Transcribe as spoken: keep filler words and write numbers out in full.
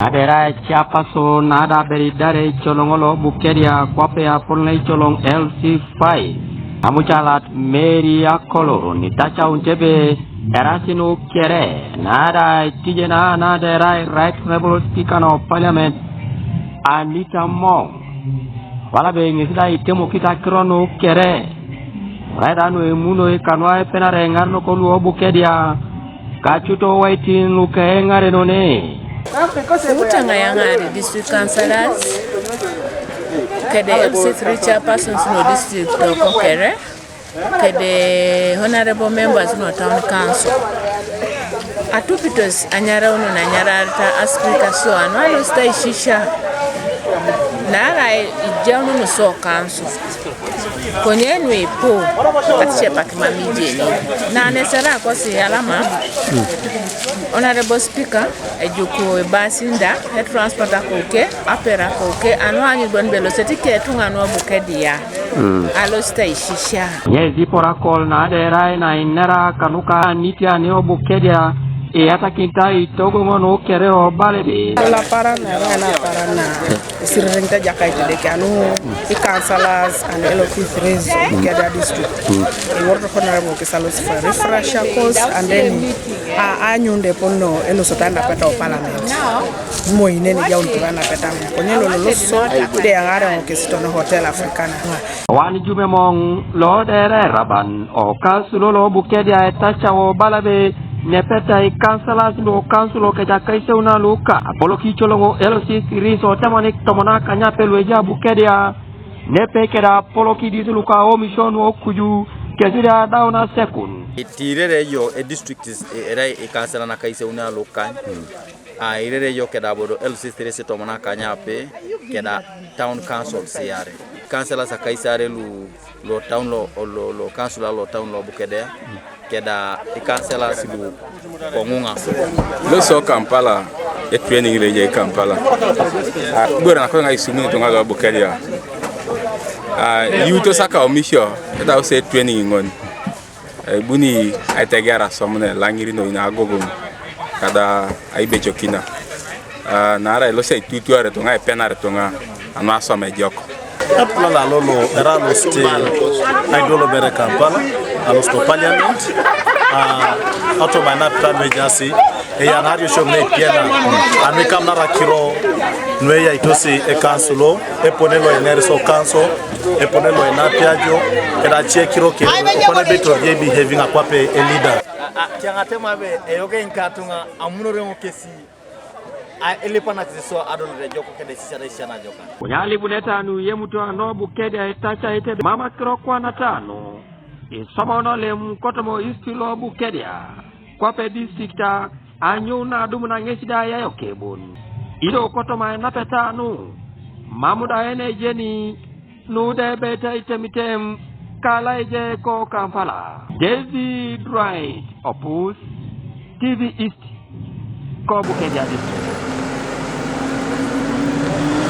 Adera chapaso nada beri dare cholongolo Bukedea kwape apolne cholong L C five. Amuchalat Mary Akolo ni tacha untebe erasinu kere nada tijena nada erai Right Honorable Speaker no Parliament Anita Among. Wala be ngisi da itemo kita kirono kere. Rai da no emuno e kanwa e penare ngarno ko luo Bukedea. Kachuto waitin luke ngare no ne. Emuta ŋa yaŋari district councillors kede L C three chairpersons no district ko kere kede honorable members no town council. Atupitos anyarauno nanyararita aspika so anu anu stai shisha. Nara ijaunu so council. Konye nu ipu atiche pakimami jeni. Na nesera kosi alama. Honorable Speaker, ejuku ebasinda, e transport akoke, apera akoke, anu anyu bon belo seti ke tunga no Bukedea. Alo stai shisha. Nye zipora kol na adera na inera kanuka nitia ne o Bukedea e atakinta itogo ngono kere o balede. La para na ra na para na sirrenta jakai tede ke anu i councillors and L C three region Bukedea district. E worto honorable ke salos for refresher course and then a anyunde ponno elo sotanda peta o parliament. Mo inene jaun tanda peta mo. Konye lo lo so de angare mo ke sitono hotel Africana. Wani jume mong lo dere raban o kasulo lo Bukedea etacha o balabe nepeta i councillors lo council o keja kaise una luka. Apolo ki cholongo L C three so tamanik tomona kanya pelu eja Bukedea. Nepe keda apolo ki disu luka o mission o kuju kesida dauna sekun. Tirere yo e district era e councillor na kaise una luka. A irere yo keda bodo L C three si tomona kanya pe keda town council siare. Councillor sa kaisare lu lo town lo lo lo council lo town lo Bukedea keda i councillors lu ko ŋuŋa. Lo so Kampala e training re je Kampala. A gbora na ko ŋa isumu to ŋa lo Bukedea. A yuto saka omisho eta o se training ŋon. Ibuni aitegear aswam ne laŋiri noi na agogoŋ kada aibecokina. Ah, naarai ilosi aitutuare tuŋa aipenare tuŋa anu aswam ejok. Epulala lolo era losit aidolobere Kampala alosit o parliament. Ah, otoma inapita nuejasi eyanari oshom neipiena anu ikamunara kiro nueyaitosi ekansulo. Epone lo eneris okanso, epone lo enapiajo, keda acie kiro kere, epone betor je behaving akwape elida. Tiaŋ atema be eyoke inkatuŋa amunore ŋo kesi elipanakis so adolore ejok kede sisiata isiana ajokan. Konye alibuneta nu yemuto ano Bukedea etaca ete mama kiro kwana tano. Isomono lem kotomo isti lo Bukedea kwape distrikta. Anyu na adumu na ŋesi da yayokebun. Ido kotoma enapeta nu mamu da ene ejeni nu da ebeta itemitem kala eje ko Kampala. David Wright Opus, T V East, ko Bukedea district.